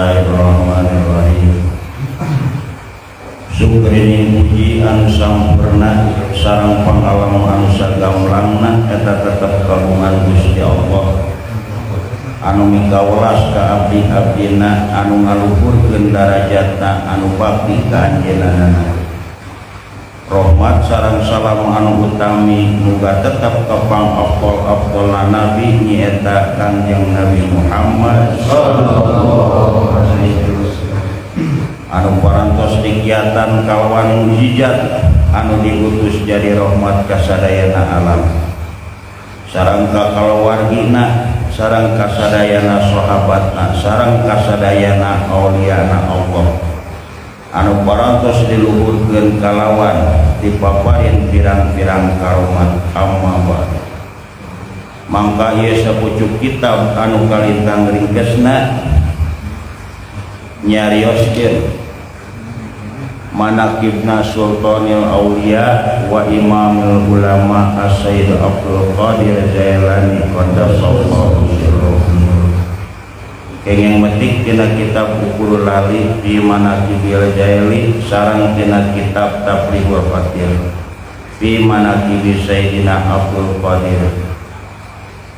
Bismillahirrahmanirrahim. Syukrining puji anu sampurna sareng pangalam anu sagamlangna eta tetep kagungan Gusti Allah anu mikawelas ka abdi-abdina anu ngaluhurkeun darajatna anu bakti ka anjeunna. Rahmat sareng salam anu utami muga tetep kepang afdol-afdolna nabi nyaeta Kangjeng Nabi Muhammad sallallahu alaihi wasallam anu parantos dikiatan kalawan mukjizat anu diutus jadi rahmat kasadayana alam sareng ka kalawargina sareng kasadayana sahabatna sareng kasadayana auliana Allah anu parantos diluhurkeun kalawan dipaparin pirang-pirang karomat. Amma ba'd, mangka ieu sapucuk kitab anu kalintang ringkesna nyarioskeun manaqibna Sultanil Auliya wa Imamul Ulama As-Sayyid Abdul Qadir Jailani qaddasallahu sirruhu. Kenging metik tina kitab Uqudul Lali fi Manaqibil Jaili sareng tina kitab Tafrihul Khatir fi Manaqibi Sayyidina Abdul Qadir.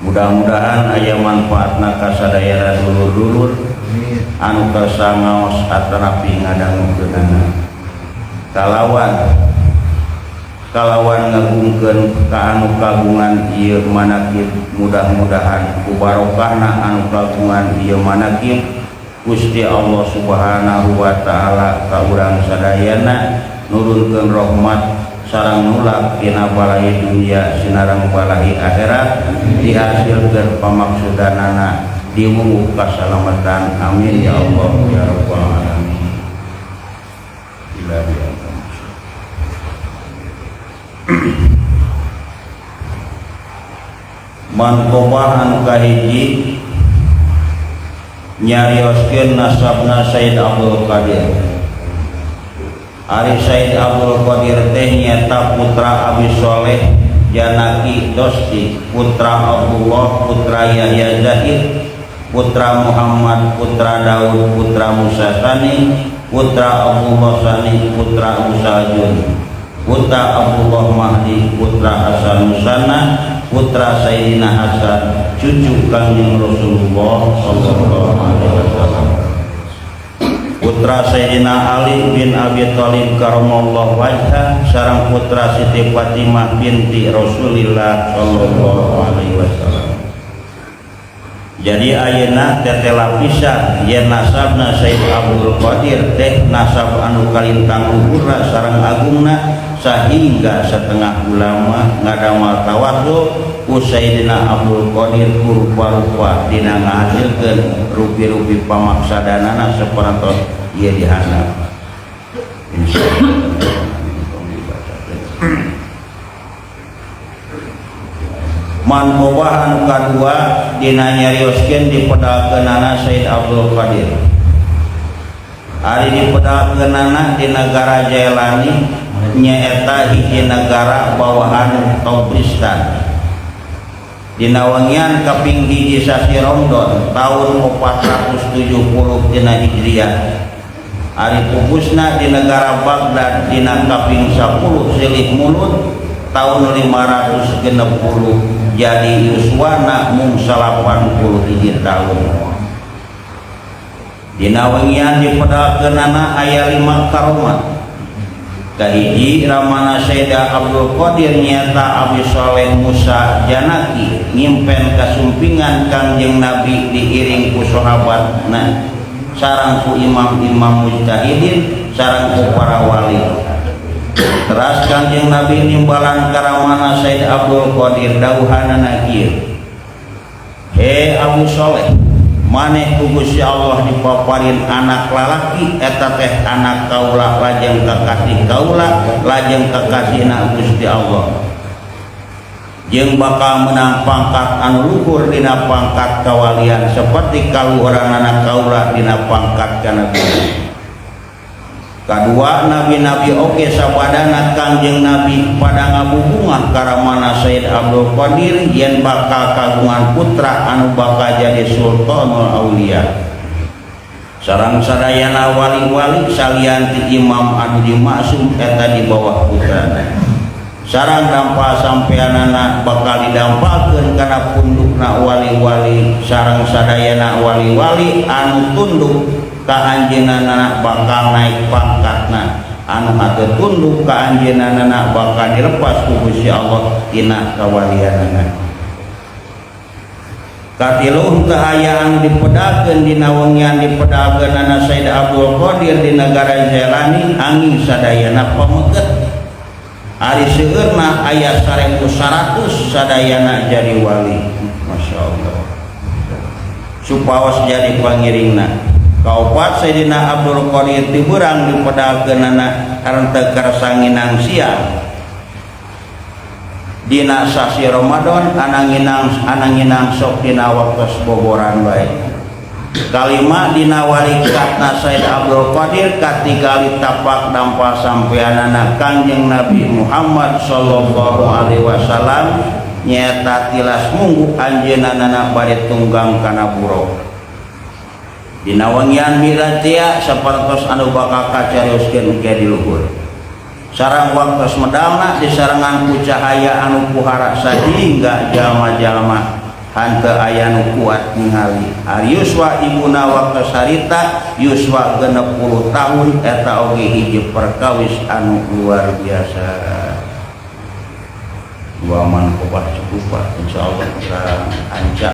Mudah-mudahan aya manfaatna kasadayana dulur-dulur anu kersa ngaos atanapi ngadangukeunana, kalawan kalawan ngagungkeun ka anu kagungan ieu manakib. Mudah-mudahan ku barokahna anu kagungan ieu manakib, Gusti Allah Subhanahu wa taala ka urang sadayana nurunkeun rahmat sareng nulak tina balahi dunia sinareng balahi akhirat, dihasilkeun pamaksudanana, diwuwuh kasalamatan. Amin ya Allah ya rabbal alamin. Ilahi. Manqobah anu kahiji nyarioskeun nasabna Sayyid Abdul Qadir. Ari Sayyid Abdul Qadir teh nyaeta putra Abi Soleh Janaki Dosti, putra Abdullah, putra Yahya Zahid, putra Muhammad, putra Daud, putra Musa Sani, putra Abdullah Sani, putra Musa Jun, putra Abdullah Mahdi, putra Hasan Musanna, putra Sayyidina Hasan, cucu Kangjeng Rasulullah sallallahu alaihi wasallam, putra Sayyidina Ali bin Abi Thalib karamallahu wajhah sareng putra Siti Fatimah binti Rasulillah sallallahu alaihi wasallam. Jadi ayeuna tetela pisan yen nasabna Sayyid Abdul Qadir teh nasab anu kalintang luhurna sareng agungna, sehingga setengah ulama ngadamal tawasul ku Sayyidina Abdul Qadir ku rupa-rupa dina ngahasilkeun rupi-rupi pamaksadanana saparantos ieu dihandap. Insyaallah dibacakeun. Manqobah anu kadua dina nyarioskeun dipedalkeunana Sayyid Abdul Qadir. Ari dipedalkeunana di negara Jailani, nyaeta hiji negara bawahan Tobristan, dina wengian kaping 1 sasi Ramadan tahun 470 dina Hijriah. Ari pupusna di negara Baghdad dina kaping 10 Silih Mulud tahun 560, jadi yuswana mung 81 tahun. Dina wengian dipedalkeunana aya 5 karomat. Kahiji, ramana Sayyidah Abdul Qadir nyata Abi Soleh Musa Janaki ngimpen kasumpingan Kangjeng Nabi diiring ku sahabatna sareng ku imam-imam mujtahidin sareng ku para wali. Teras Kangjeng Nabi nimbalan karamana Sayyid Abdul Qadir, dawuhanana kieu, "He Abu Soleh, maneh ku Gusti Allah dipaparin anak lalaki, eta teh anak kaula lajeng kekasih kaula lajeng kekasihna Gusti Allah, jeung bakal menang pangkat anu luhur dina pangkat kawalian seperti kaluhuranana kaula dina pangkat kanabian." Kadua, nabi-nabi oge sabadana Kangjeng Nabi pada ngabubungah karamana Sayyid Abdul Qadir yen bakal kagungan putra anu bakal jadi Sultanul Aulia. Sareng sadayana wali-wali salian ti imam anu dimaksum eta di bawah putrana. Sareng dampal sampeanana bakal didampalkeun kana pundukna wali-wali, sareng sadayana wali-wali anu tunduk ka anjeunna bakal naik pangkatna, anu hate tunduk ka anjeunna bakal dilepas ku Gusti Allah tina kawalianana. Katilu, henteu aya anu dipedakeun dina wengian dipedakeunana Sayyid Abdul Qadir di negara Jailani, angin sadayana pameget. Ari seueurna aya 1100 sadayana jadi wali. Masya Allah, supaos jadi pangiringna. Kaopat, Sayyidina Abdul Qadir ti beurang dipedakeunana karena teu karasa nginang siang dina sasi Ramadan, ananginang sok dina waktos boboran bae. Kalima, dina walikatna Said Abdul Qadir katingali tapak dampal sampeanana Kangjeng Nabi Muhammad sallallahu alaihi wasallam, nyaeta tilas munggu anjeunna bari tunggang kana buraq dina wengian Mi'raj tea, sapertos anu bakal kacarioskeun ke di luhur. Sareng waktos medalna disarengan ku cahaya anu puhara sahingga jalma-jalma hanteu aya nu kuat ningali. Ari yuswa ibuna waktos harita yuswa 60 tahun, eta oge hiji perkawis anu luar biasa. Dua manqobah cukup, Pak. Insyaallah kita anca.